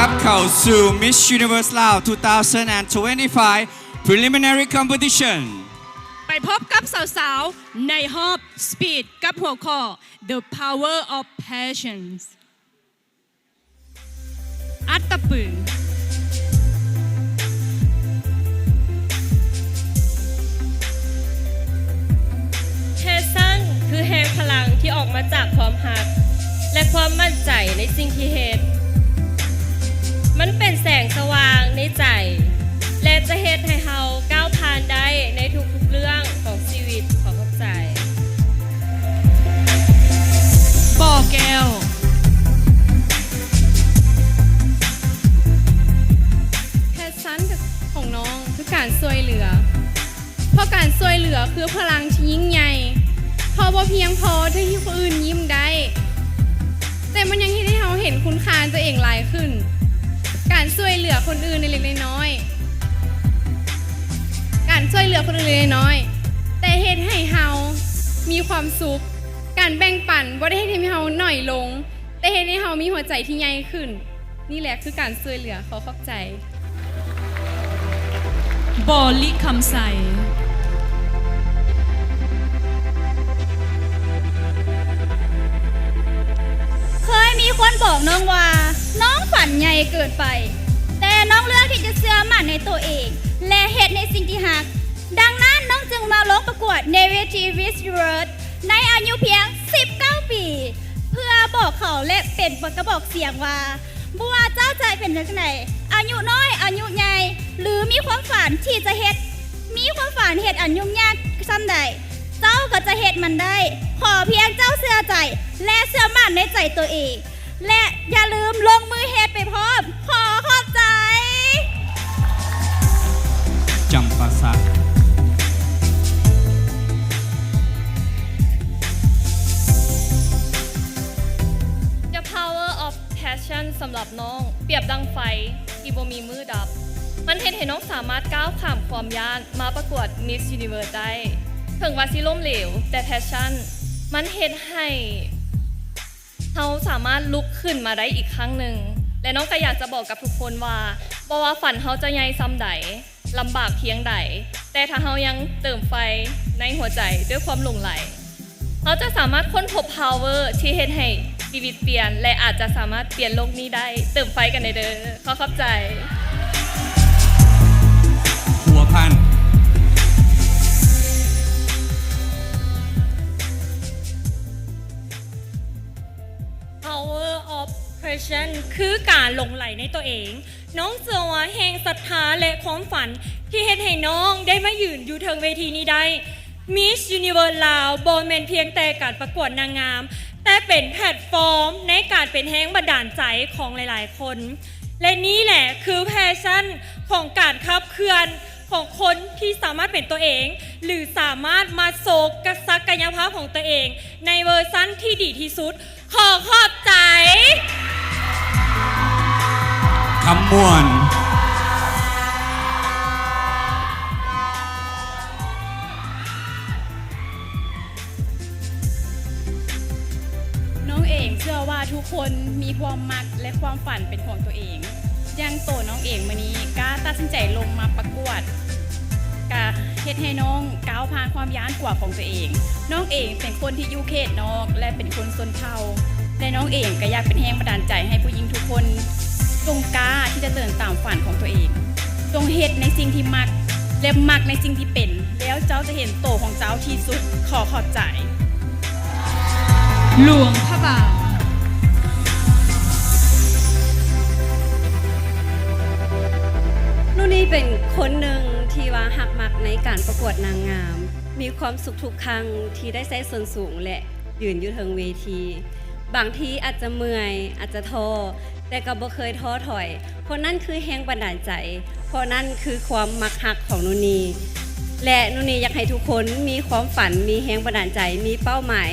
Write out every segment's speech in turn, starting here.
ກັບເຂົ້າສູ່ Miss Universe Lao two thousand twenty-five Preliminary Competition ໄປພົບກັບສາວໆໃນຮອບ Speed ກັບຫົວຂໍ້ The Power of Passions. ອັດຕະປື. ແພຊຊັນຄືແຮງພະລັງທີ່ອອກມາຈາກຄວາມຮັກ ແລະ ຄວາມໝັ້ນໃຈໃນສິ່ງທີ່ເຮັດ. ມັນເປັນແສງສະຫວ່າງໃນໃຈ ແລະ ຈະເຮັດໃຫ້ເຮົາກ້າວຜ່ານໄດ້ໃນທຸກໆເລື່ອງຂອງຊີວິດ. ຂໍຂອບໃຈ. ບໍ່ແກ້ວ. ແພຊຊັນຂອງນ້ອງຄືການຊ່ວຍເຫຼືອ. ເພາະການຊ່ວຍເຫຼືອຄືພະລັງທີ່ຍິ່ງໃຫຍ່. ເພາະບໍ່ພຽງພໍທີ່ເຮັດໃຫ້ຜູ້ອື່ນຍິ້ມໄດ້, ແຕ່ມັນຍັງເຮັດໃຫ້ເຮົາເຫັນຄຸນຄ່າຕົວເອງຫຼາຍຂຶ້ນ. ການຊ່ວຍເຫຼືອຄົນອື່ນເລັກໆນ້ອຍໆ, ການຊ່ວຍເຫຼືອຄົນອື່ນເລັກໆນ້ອຍໆ ແຕ່ເຮັດໃຫ້ເຮົາມີຄວາມສຸກ. ການແບ່ງປັນບໍ່ໄດ້ເຮັດໃຫ້ເຮົາໜ້ອຍລົງ, ແຕ່ເຮັດໃຫ້ເຮົາມີຫົວໃຈທີ່ໃຫຍ່ຂຶ້ນ. ນີ້ແຫຼະຄືການຊ່ວຍເຫຼືອ. ຂໍຂອບໃຈ. ບໍລິຄຳໄຊ. ເຄີຍມີຄົນບອກນ້ອງວ່າ ນ້ອງຝັນໃຫຍ່ເກີນໄປ, ແຕ່ນ້ອງເລືອກທີ່ຈະເຊື່ອໝັ້ນໃນຕົວເອງ ແລະ ເຮັດໃນສິ່ງທີ່ຮັກ. ດັ່ງນັ້ນ ນ້ອງຈຶ່ງມາລົງປະກວດໃນເວທີ Miss Universe ໃນອາຍຸພຽງສິບເກົ້າປີ ເພື່ອບອກເຂົາ ແລະ ເປັນກະບອກສຽງວ່າ ບໍ່ວ່າເຈົ້າຈະເປັນຈັ່ງໃດ, ອາຍຸນ້ອຍ, ອາຍຸໃຫຍ່ ຫຼື ມີຄວາມຝັນທີ່ຈະເຮັດ, ມີຄວາມຝັນເຮັດອັນຫຍຸ້ງຍາກສ່ຳໃດ, ເຈົ້າກໍຈະເຮັດມັນໄດ້. ຂໍພຽງເຈົ້າເຊື່ອໃຈ ແລະ ເຊື່ອໝັ້ນໃນໃຈຕົວເອງ. ແລະ ຢ່າລືມລົງມືເຮັດໄປພ້ອມ. ຂໍຂອບໃຈ. ຈຳປາສັກ. The power of passion ສຳລັບນ້ອງປຽບດັ່ງໄຟທີ່ບໍ່ມີມື້ດັບ. ມັນເຮັດໃຫ້ນ້ອງສາມາດກ້າວຂ້າມຄວາມຢ້ານມາປະກວດ Miss Universe ໄດ້. ເຖິງວ່າຊິລົ້ມເຫຼວ, ແຕ່ passion ມັນເຮັດໃຫ້ ເຮົາສາມາດລຸກຂຶ້ນມາໄດ້ອີກຄັ້ງໜຶ່ງ ແລະ ນ້ອງກໍຢາກຈະບອກກັບທຸກຄົນວ່າ ບໍ່ວ່າຝັນເຮົາຈະໃຫຍ່ສ່ຳໃດ, ລຳບາກພຽງໃດ, ແຕ່ຖ້າເຮົາຍັງເຕີມໄຟໃນຫົວໃຈດ້ວຍຄວາມຫຼົງໄຫຼ, ເຮົາຈະສາມາດຄົ້ນພົບ power ທີ່ເຮັດໃຫ້ຊີວິດປ່ຽນ ແລະ ອາດຈະສາມາດປ່ຽນໂລກນີ້ໄດ້. ເຕີມໄຟກັນແດ່ເດີ. ຂໍຂອບໃຈ. ພົວພັນ. ເພາະວ່າ passion ຄືການຫຼົງໄຫຼໃນຕົວເອງ. ນ້ອງເຊື່ອວ່າແຮງສັດທາ ແລະ ຄວາມຝັນທີ່ເຮັດໃຫ້ນ້ອງໄດ້ມາຢືນຢູ່ເທິງເວທີນີ້ໄດ້. Miss Universe Lao ບໍ່ແມ່ນພຽງແຕ່ການປະກວດນາງງາມ, ແຕ່ເປັນແພລດຟອມໃນການເປັນແຮງບັນດານໃຈຂອງຫຼາຍໆຄົນ. ແລະ ນີ້ແຫຼະຄື passion ຂອງການຂັບເຄື່ອນຂອງຄົນທີ່ສາມາດເປັນຕົວເອງ ຫຼື ສາມາດມາໂຊກະສັກກະຍະພາບຂອງຕົວເອງໃນເວີຊັນທີ່ດີທີ່ສຸດ. ຂໍຂອບໃຈ. ຄຳມ່ວນ. ນ້ອງເອງເຊື່ອວ່າທຸກຄົນມີຄວາມມັກ ແລະ ຄວາມຝັນເປັນຂອງຕົວເອງ. ຢ່າງໂຕນ້ອງເອງມື້ນີ້ກ້າຕັດສິນໃຈລົງມາປະກວດ, ກະເຮັດໃຫ້ນ້ອງກ້າວຜ່ານຄວາມຢ້ານກົວຂອງຕົວເອງ. ນ້ອງເອງເປັນຄົນທີ່ຢູ່ເຂດນອກ ແລະ ເປັນຄົນຊົນເຜົ່າ, ແລະ ນ້ອງເອງກະຢາກເປັນແຮງບັນດານໃຈໃຫ້ຜູ້ຍິງທຸກຄົນ ຈົ່ງກ້າທີ່ຈະເດີນຕາມຝັນຂອງຕົວເອງ, ຈົ່ງເຮັດໃນສິ່ງທີ່ມັກ ແລະ ມັກໃນສິ່ງທີ່ເປັນ, ແລ້ວເຈົ້າຈະເຫັນໂຕຂອງເຈົ້າທີ່ສຸດ. ຂໍຂອບໃຈ. ຫຼວງພະບາງ. ນູ່ນີ່ເປັນຄົນໜຶ່ງທີ່ວ່າຮັກມັກໃນການປະກວດນາງງາມ, ມີຄວາມສຸກທຸກຄັ້ງທີ່ໄດ້ໃຊ້ສົ້ນສູງ ແລະ ຢືນຢູ່ເທິງເວທີ. ບາງທີອາດຈະເມື່ອຍ, ອາດຈະທໍ້, ແຕ່ກໍບໍ່ເຄີຍທໍ້ຖອຍ. ເພາະນັ້ນຄືແຮງບັນດານໃຈ, ເພາະນັ້ນຄືຄວາມມັກຮັກຂອງນູ່ນີ່. ແລະ ນູ່ນີ່ຢາກໃຫ້ທຸກຄົນມີຄວາມຝັນ, ມີແຮງບັນດານໃຈ, ມີເປົ້າໝາຍ.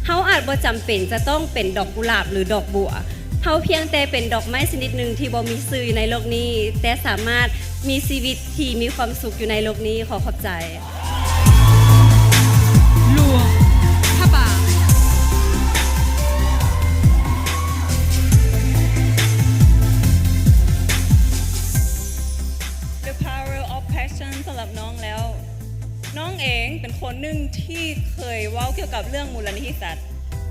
ເຮົາອາດບໍ່ຈຳເປັນຈະຕ້ອງເປັນດອກກຸຫຼາບ ຫຼື ດອກບົວ. ເຮົາພຽງແຕ່ເປັນດອກໄມ້ຊະນິດໜຶ່ງທີ່ບໍ່ມີຊື່ຢູ່ໃນໂລກນີ້, ແຕ່ສາມາດມີຊີວິດທີ່ມີຄວາມສຸກຢູ່ໃນໂລກນີ້. ຂໍຂອບໃຈ. ຫຼວງພະບາງ. ສຳລັບນ້ອງແລ້ວ ນ້ອງເອງເປັນຄົນໜຶ່ງທີ່ເຄີຍເວົ້າກ່ຽວກັບເລື່ອງມູນນິທິສັດ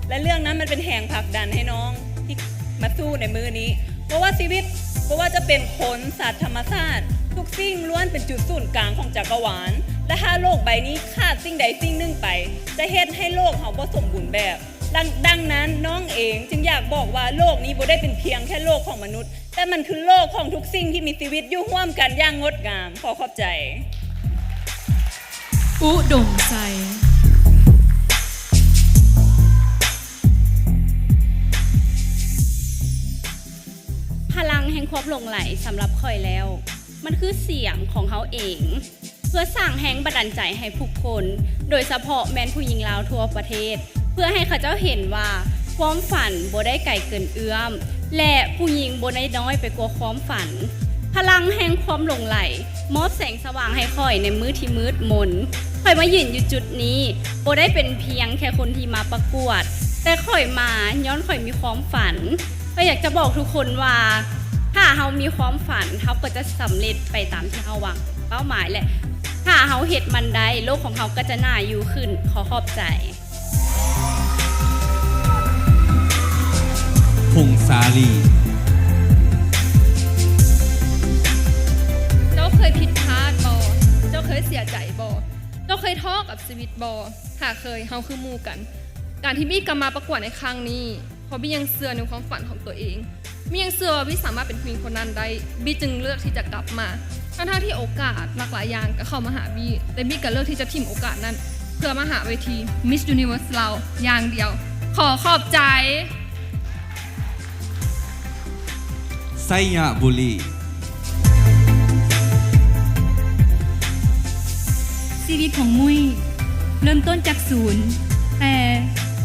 ແລະ ເລື່ອງນັ້ນມັນເປັນແຮງຜັກດັນໃຫ້ນ້ອງທີ່ມາສູ້ໃນມື້ນີ້. ບໍ່ວ່າຊີວິດ, ບໍ່ວ່າຈະເປັນຄົນ, ສັດ, ທຳມະຊາດ, ທຸກສິ່ງລ້ວນເປັນຈຸດສູນກາງຂອງຈັກກະວານ ແລະ ຖ້າໂລກໃບນີ້ຂາດສິ່ງໃດສິ່ງໜຶ່ງໄປ ຈະເຮັດໃຫ້ໂລກເຮົາບໍ່ສົມບູນແບບ. ດັ່ງ, ດັ່ງນັ້ນ, ນ້ອງເອງຈຶ່ງຢາກບອກວ່າໂລກນີ້ບໍ່ໄດ້ເປັນພຽງແຄ່ໂລກຂອງມະນຸດ, ແຕ່ມັນຄືໂລກຂອງທຸກສິ່ງທີ່ມີຊີວິດຢູ່ຮ່ວມກັນຢ່າງງົດງາມ. ຂໍຂອບໃຈ. ອຸດົມໄຊ. ພະລັງແຫ່ງຄວາມຫຼົງໄຫຼສຳລັບຂ້ອຍແລ້ວ ມັນຄືສຽງຂອງເຮົາເອງ ເພື່ອສ້າງແຮງບັນດານໃຈໃຫ້ຜູ້ຄົນ, ໂດຍສະເພາະແມ່ນຜູ້ຍິງລາວທົ່ວປະເທດ, ເພື່ອໃຫ້ເຂົາເຈົ້າເຫັນວ່າຄວາມຝັນບໍ່ໄດ້ໄກເກີນເອື້ອມ ແລະ ຜູ້ຍິງບໍ່ໄດ້ນ້ອຍໄປກວ່າຄວາມຝັນ. ພະລັງແຫ່ງຄວາມຫຼົງໄຫຼມອບແສງສະຫວ່າງໃຫ້ຂ້ອຍໃນມື້ທີ່ມືດມົນ. ຂ້ອຍມາຢືນຢູ່ຈຸດນີ້ ບໍ່ໄດ້ເປັນພຽງແຄ່ຄົນທີ່ມາປະກວດ, ແຕ່ຂ້ອຍມາຍ້ອນຂ້ອຍມີຄວາມຝັນ. ຂ້ອຍຢາກຈະບອກທຸກຄົນວ່າ ຖ້າເຮົາມີຄວາມຝັນ, ເຮົາກໍຈະສຳເລັດໄປຕາມທີ່ເຮົາຫວັງເປົ້າໝາຍ ແລະ ຖ້າເຮົາເຮັດມັນໄດ້, ໂລກຂອງເຮົາກໍຈະໜ້າຢູ່ຂຶ້ນ. ຂໍຂອບໃຈ. ພົງສາລີ. ເຈົ້າເຄີຍຜິດພາດບໍ່? ເຈົ້າເຄີຍເສຍໃຈບໍ່? ເຈົ້າເຄີຍທໍ້ກັບຊີວິດບໍ່? ຖ້າເຄີຍ, ເຮົາຄືໝູ່ກັນ. ການທີ່ບີກັບມາປະກວດໃນຄັ້ງນີ້ ເພາະບີຍັງເຊື່ອໃນຄວາມຝັນຂອງຕົວເອງ. ບີຍັງເຊື່ອວ່າບີສາມາດເປັນຜູ້ຍິງຄົນນັ້ນໄດ້. ບີຈຶ່ງເລືອກທີ່ຈະກັບມາ. ທັງໆທີ່ໂອກາດຫຼາກຫຼາຍຢ່າງກໍເຂົ້າມາຫາບີ, ແຕ່ບີກໍເລືອກທີ່ຈະຖິ້ມໂອກາດນັ້ນ ເພື່ອມາຫາເວທີ Miss Universe ລາວຢ່າງດຽວ. ຂໍຂອບໃຈ. ໄຊຍະບູລີ. ຊີວິດຂອງມຸ້ຍເລີ່ມຕົ້ນຈາກສູນ, ແຕ່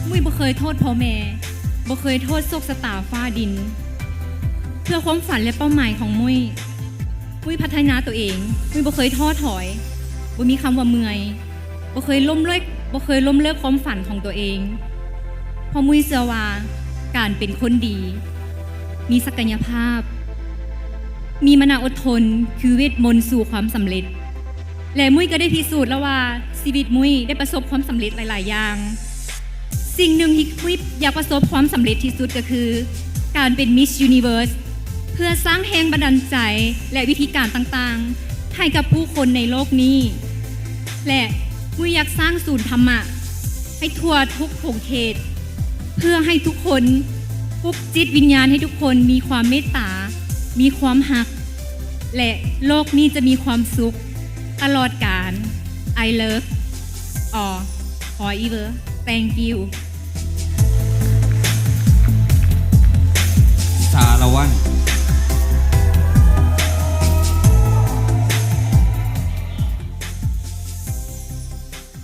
ມຸ້ຍບໍ່ເຄີຍໂທດພໍ່ແມ່, ບໍ່ເຄີຍໂທດໂຊກຊະຕາຟ້າດິນ. ເພື່ອຄວາມຝັນ ແລະ ເປົ້າໝາຍຂອງມຸ້ຍ, ມຸ້ຍພັດທະນາຕົວເອງ, ມຸ້ຍບໍ່ເຄີຍທໍ້ຖອຍ, ບໍ່ມີຄຳວ່າເມື່ອຍ. ບໍ່ເຄີຍລົ້ມເລີກ, ບໍ່ເຄີຍລົ້ມເລີກຄວາມຝັນຂອງຕົວເອງ, ເພາະມຸ້ຍເຊື່ອວ່າການເປັນຄົນດີ ມີສັກກະຍະພາບ, ມີມານະອົດທົນ ຄືເວດມົນສູ່ຄວາມສຳເລັດ. ແລະ ມຸ້ຍກໍໄດ້ພິສູດແລ້ວວ່າຊີວິດມຸ້ຍໄດ້ປະສົບຄວາມສຳເລັດຫຼາຍໆຢ່າງ. ສິ່ງໜຶ່ງທີ່ມຸ້ຍຢາກປະສົບຄວາມສຳເລັດທີ່ສຸດກໍຄືການເປັນ Miss Universe ເພື່ອສ້າງແຮງບັນດານໃຈ ແລະ ວິທີການຕ່າງໆ ໃຫ້ກັບຜູ້ຄົນໃນໂລກນີ້ ແລະ ມຸ້ຍຢາກສ້າງສູນທຳມະໃຫ້ທົ່ວທຸກຂົງເຂດ ເພື່ອໃຫ້ທຸກຄົນ ປຸກຈິດວິນຍານໃຫ້ທຸກຄົນມີຄວາມເມດຕາ, ມີຄວາມຮັກ ແລະ ໂລກນີ້ຈະມີຄວາມສຸກຕະຫຼອດການ. I love all forever. Thank you. ສາລະວັນ.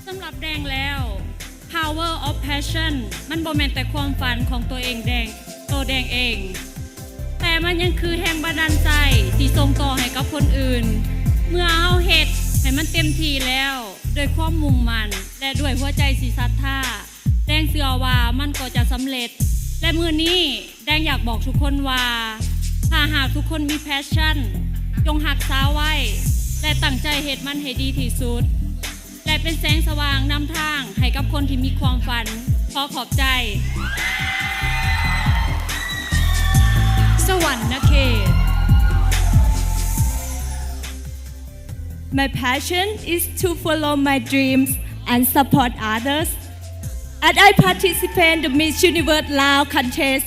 ສຳລັບແດງແລ້ວ Power of Passion ມັນບໍ່ແມ່ນແຕ່ຄວາມຝັນຂອງຕົວເອງແດງ, ໂຕແດງເອງ, ແຕ່ມັນຍັງຄືແຮງບັນດານໃຈທີ່ສົ່ງຕໍ່ໃຫ້ກັບຄົນອື່ນ. ເມື່ອເຮົາເຮັດໃຫ້ມັນເຕັມທີ່ແລ້ວ ດ້ວຍຄວາມມຸ່ງໝັ້ນ ແລະ ດ້ວຍຫົວໃຈທີ່ສັດທາ, ແດງເຊື່ອວ່າມັນກໍຈະສຳເລັດ. ແລະ ມື້ນີ້ ແດງຢາກບອກທຸກຄົນວ່າ ຖ້າຫາກທຸກຄົນມີ passion ຈົ່ງຮັກສາໄວ້ ແລະ ຕັ້ງໃຈເຮັດມັນໃຫ້ດີທີ່ສຸດ ແລະ ເປັນແສງສະຫວ່າງນຳທາງໃຫ້ກັບຄົນທີ່ມີຄວາມຝັນ. ຂໍຂອບໃຈ. ສະຫວັນນະເຂດ. My passion is to follow my dreams and support others. As I participate in the Miss Universe Laos contest,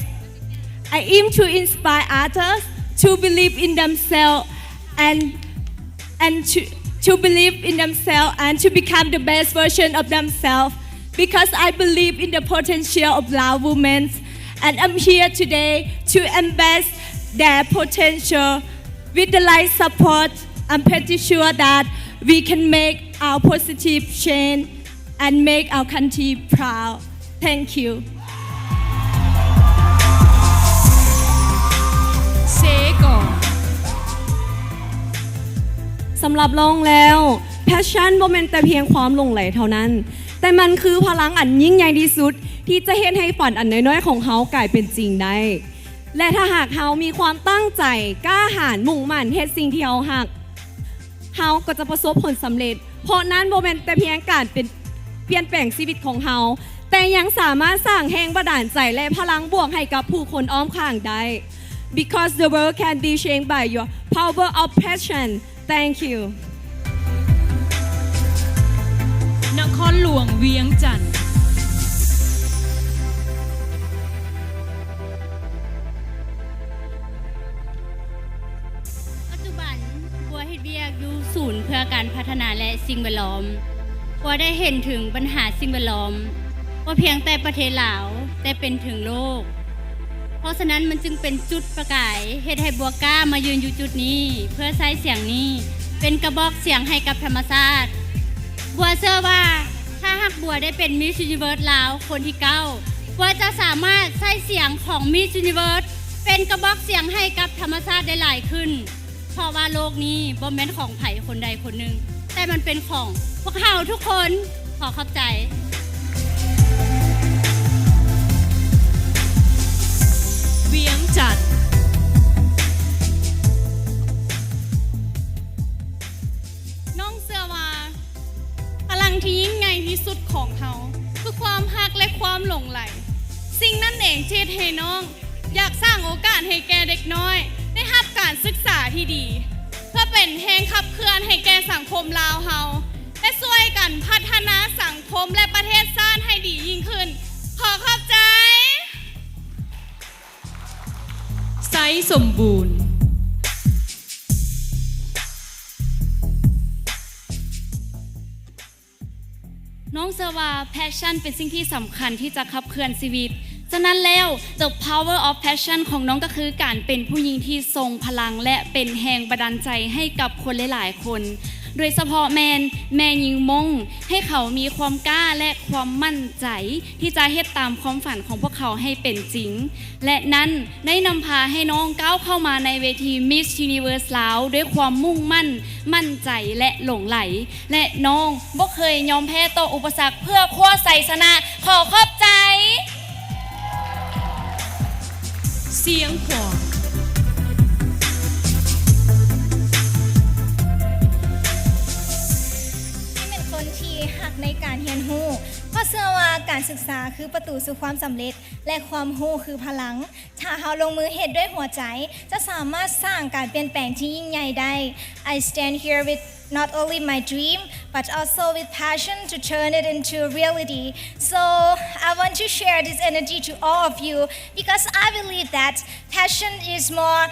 I aim to inspire others to believe in themselves and, and to, to believe in themselves and to become the best version of themselves, because I believe in the potential of Lao women, and I'm here today to embrace their potential. With the right support, I'm pretty sure that we can make our positive change and make our country proud. Thank you. ເຊກອງ. ສຳລັບລອງແລ້ວ passion ບໍ່ແມ່ນແຕ່ພຽງຄວາມຫຼົງໄຫຼເທົ່ານັ້ນ, ແຕ່ມັນຄືພະລັງອັນຍິ່ງໃຫຍ່ທີ່ສຸດ ທີ່ຈະເຮັດໃຫ້ຝັນອັນນ້ອຍໆຂອງເຮົາກາຍເປັນຈິງໄດ້. ແລະ ຖ້າຫາກເຮົາມີຄວາມຕັ້ງໃຈ, ກ້າຫານ, ມຸ່ງໝັ້ນເຮັດສິ່ງທີ່ເຮົາຮັກ, ເຮົາກໍຈະປະສົບຜົນສຳເລັດ, ເພາະນັ້ນບໍ່ແມ່ນແຕ່ພຽງການເປັນ ປ່ຽນແປງຊີວິດຂອງເຮົາ, ແຕ່ຍັງສາມາດສ້າງແຮງບັນດານໃຈ ແລະ ພະລັງບວກໃຫ້ກັບຜູ້ຄົນອ້ອມຂ້າງໄດ້. Because the world can be changed by your power of passion. Thank you. ນະຄອນຫຼວງວຽງຈັນ. ປັດຈຸບັນ ບົວເຮັດວຽກຢູ່ສູນເພື່ອການພັດທະນາ ແລະ ສິ່ງແວດລ້ອມ. ບົວໄດ້ເຫັນເຖິງບັນຫາສິ່ງແວດລ້ອມ ບໍ່ພຽງແຕ່ປະເທດລາວ, ແຕ່ເປັນເຖິງໂລກ. ເພາະສະນັ້ນ ມັນຈຶ່ງເປັນຈຸດປະກາຍ ເຮັດໃຫ້ບົວກ້າມາຢືນຢູ່ຈຸດນີ້ ເພື່ອໃຊ້ສຽງນີ້ເປັນກະບອກສຽງໃຫ້ກັບທຳມະຊາດ. ບົວເຊື່ອວ່າ ຖ້າຫາກບົວໄດ້ເປັນ Miss Universe ລາວຄົນທີເກົ້າ ບົວຈະສາມາດໃຊ້ສຽງຂອງ Miss Universe ເປັນກະບອກສຽງໃຫ້ກັບທຳມະຊາດໄດ້ຫຼາຍຂຶ້ນ, ເພາະວ່າໂລກນີ້ບໍ່ແມ່ນຂອງໃຜຄົນໃດຄົນໜຶ່ງ, ແຕ່ມັນເປັນຂອງພວກເຮົາທຸກຄົນ. ຂໍຂອບໃຈ. ວຽງຈັນ. ນ້ອງເຊື່ອວ່າ ພະລັງທີ່ຍິ່ງໃຫຍ່ທີ່ສຸດຂອງເຮົາ ຄືຄວາມຮັກ ແລະ ຄວາມຫຼົງໄຫຼ. ສິ່ງນັ້ນເອງທີ່ເຮັດໃຫ້ນ້ອງຢາກສ້າງໂອກາດໃຫ້ແກ່ເດັກນ້ອຍໄດ້ຮັບການສຶກສາທີ່ດີ ເພື່ອເປັນແຮງຂັບເຄື່ອນໃຫ້ແກ່ສັງຄົມລາວເຮົາ ແລະ ຊ່ວຍກັນພັດທະນາສັງຄົມ ແລະ ປະເທດຊາດໃຫ້ດີຍິ່ງຂຶ້ນ. ຂໍຂອບໃຈ. ໄຊສົມບູນ. ນ້ອງເຊື່ອວ່າ passion ເປັນສິ່ງທີ່ສຳຄັນທີ່ຈະຂັບເຄື່ອນຊີວິດ. ສະນັ້ນແລ້ວ the power of passion ຂອງນ້ອງກໍຄືການເປັນຜູ້ຍິງທີ່ຊົງພະລັງ ແລະ ເປັນແຮງບັນດານໃຈໃຫ້ກັບຄົນຫຼາຍໆຄົນ, ໂດຍສະເພາະແມ່ນແມ່ຍິງມົ້ງ, ໃຫ້ເຂົາມີຄວາມກ້າ ແລະ ຄວາມໝັ້ນໃຈທີ່ຈະເຮັດຕາມຄວາມຝັນຂອງພວກເຂົາໃຫ້ເປັນຈິງ. ແລະ ນັ້ນໄດ້ນຳພາໃຫ້ນ້ອງກ້າວເຂົ້າມາໃນເວທີ Miss Universe ລາວ ດ້ວຍຄວາມມຸ່ງໝັ້ນ, ໝັ້ນໃຈ ແລະ ຫຼົງໄຫຼ. ແລະ ນ້ອງບໍ່ເຄີຍຍອມແພ້ຕໍ່ອຸປະສັກເພື່ອຄວ້າໄຊຊະນະ. ຂໍຂອບໃຈ. ສຽງຂວາ. ເປັນຄົນທີ່ຮັກໃນການຮຽນຮູ້, ເພາະເຊື່ອວ່າການສຶກສາຄືປະຕູສູ່ຄວາມສຳເລັດ ແລະ ຄວາມຮູ້ຄືພະລັງ. ຖ້າເຮົາລົງມືເຮັດດ້ວຍຫົວໃຈ, ຈະສາມາດສ້າງການປ່ຽນແປງທີ່ຍິ່ງໃຫຍ່ໄດ້. I stand here with not only my dream, but also with passion to turn it into reality. So, I want to share this energy to all of you, because I believe that passion is more,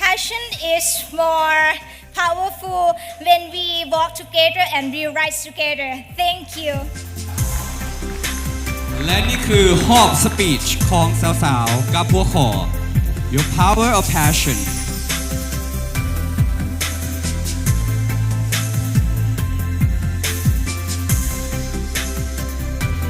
passion is more powerful when we walk together and we rise together. Thank you. ແລະ ນີ້ຄືຮອບສະປີດຂອງສາວໆ ກັບຫົວຂໍ້ Your Power of Passion.